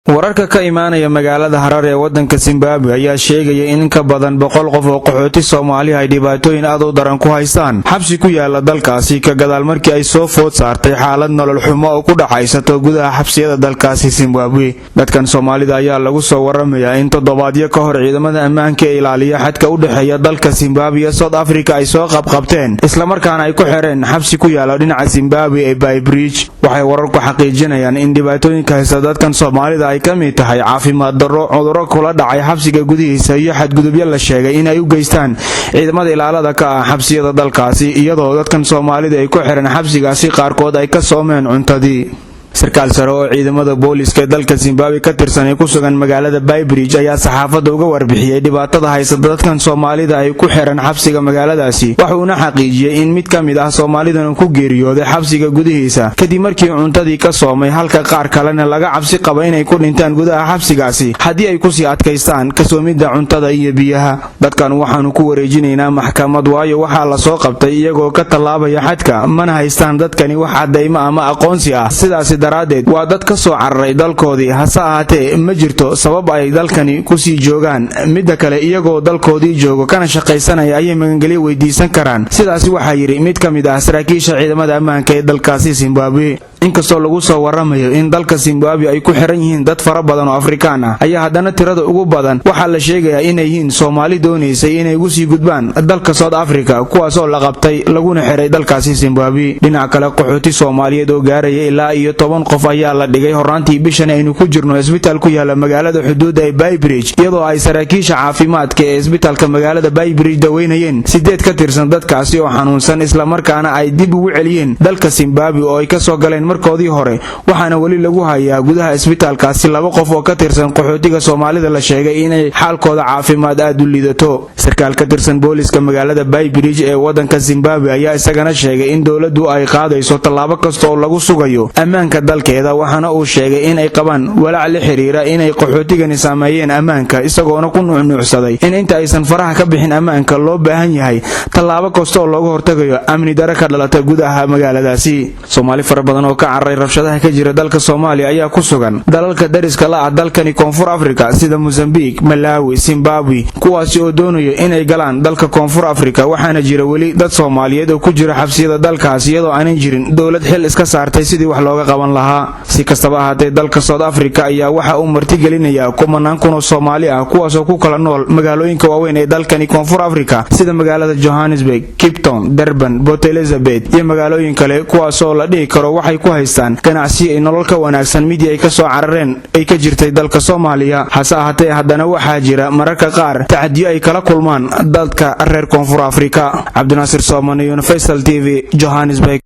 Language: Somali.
Wararka ka imaanaya magaalada Harar ee wadanka Zimbabwe ayaa sheegaya in ka badan 100 qof oo qaxooti Soomaaliya ay dhibaatooyin aad u daran ku haystaan xabsi ku yaala dalkaasi, ka gadaal markii ay soo food saartay xaalad nolol xumo oo ku dhaxaysato gudaha xabsiyada dalkaasi Zimbabwe. Dadkan Soomaalida ayaa lagu soo waramayaa in toddobaadyo ka hor ciidamada ammaanka ee ilaaliya xadka u dhexeeya dalka Zimbabwe iyo South Africa ay soo qabqabteen, islamarkaana ay ku xireen xabsi ku yaala dhinaca Zimbabwe ee Beitbridge. Waxay wararku xaqiijinayaan in dhibaatooyinka haysta dadkan Soomaalida ay ka mid tahay caafimaad darro, cudurro kula dhacay xabsiga gudihiisa iyo xadgudubyo la sheegay in ay u geystaan ciidamada ilaalada ka ah xabsiyada dalkaasi, iyadoo dadkan Soomaalida ay ku xiran xabsigaasi qaarkood ay ka soomeen cuntadii. Sarkaal sare oo ciidamada booliska ee dalka Zimbabwe ka tirsan ee ku sugan magaalada Beitbridge ayaa saxaafadda uga warbixiyey dhibaatada haysata dadkan Soomaalida ay ku xiran xabsiga magaaladaasi, wuxuuna xaqiijiyey in mid ka mid ah Soomaalidan ku geeriyooday xabsiga gudihiisa kadib markii cuntadii ka soomay, halka qaar kalena laga cabsi qaba inay ku dhintaan gudaha xabsigaasi haddii ay kusii adkaystaan kasoomidda cuntada iyo biyaha. "Dadkan waxaanu ku wareejinaynaa maxkamad, waayo waxaa lasoo qabtay iyagoo ka tallaabaya xadka, mana haystaan dadkani wax caddaymo ama aqoonsi ah. Sidaasi daraaddeed waa dad ka soo cararay dalkoodii, hase ahaatee ma jirto sabab ay dalkani kusii joogaan. Midda kale, iyagoo dalkoodii joogo kana shaqaysanaya ayay magangelyo weydiisan karaan." Sidaasi waxaa yidhi mid ka mid ah saraakiisha ciidamada ammaanka ee dalkaasi Zimbabwe. Inkastoo lagu soo waramayo in dalka Zimbabwe ay ku xiran yihiin dad fara badan oo Afrikaan ah, ayaa haddana tirada ugu badan waxaa la sheegayaa inay yihiin Soomaali doonaysay inay ugu sii gudbaan dalka South Africa, kuwaasoo la qabtay laguna xiray dalkaasi Zimbabwe. Dhinaca kale, qaxooti Soomaaliyeed oo gaaraya ilaa iyo 10 qof ayaa la dhigay horraantii bishan aynu ku jirno isbitaal ku yaala magaalada xuduudda ee Beitbridge, iyadoo ay saraakiisha caafimaadka ee isbitaalka magaalada Beitbridge daweynayeen sideed ka tirsan dadkaasi oo xanuunsan, islamarkaana ay dib ugu celiyeen dalka Zimbabwe oo ay kasoo galeen markoodii hore. Waxaana weli lagu hayaa gudaha isbitaalkaasi laba qof oo ka tirsan qaxootiga Soomaalida la sheegay inay xaalkooda caafimaad aad u liidato. Sarkaal ka tirsan booliska magaalada Beitbridge ee wadanka Zimbabwe ayaa isagana sheegay in dowladdu ay qaadayso tallaabo kasta oo lagu sugayo ammaanka dalkeeda, waxaana uu sheegay in ay qabaan walaac la xiriira inay qaxootigani saameeyeen ammaanka, isagoona ku nuucnuucsaday in inta aysan faraha ka bixin ammaanka loo baahan yahay tallaabo kasta oo looga hortagayo amni dare ka dhalata gudaha magaaladaasi. Soomaali fara badan oo ka cararay rabshadaha ka jira dalka Soomaaliya ayaa ku sugan dalalka dariska la ah dalkani Koonfur Afrika, sida Mosambik, Malawi, Zimbabwe, kuwaasi oo doonayo inay galaan dalka Koonfur Afrika. Waxaana jira weli dad Soomaaliyeed oo ku jira xabsiyada dalkaas, iyadoo aanan jirin dowlad xil iska saartay sidii wax looga qaban lahaa. Si kastaba ahaatee, dalka South Africa ayaa waxa uu martigelinayaa kumanaan kun oo Soomaali ah, kuwaasoo ku kala nool magaalooyinka waaweyn ee dalkani Koonfur Africa, sida magaalada Johannesburg, Cape Town, Durban, Port Elizabeth iyo magaalooyin kale, kuwaasoo la dhihi karo waxay ku haystaan ganacsi ay nolol ka wanaagsan midii ay kasoo carareen ay ka jirtay dalka Soomaaliya. Hase ahaatee, haddana waxaa jira mararka qaar tacadiyo ay kala kulmaan dadka reer Koonfur Afrika. Cabdinaasir Soomane, Universal TV, Johannesburg.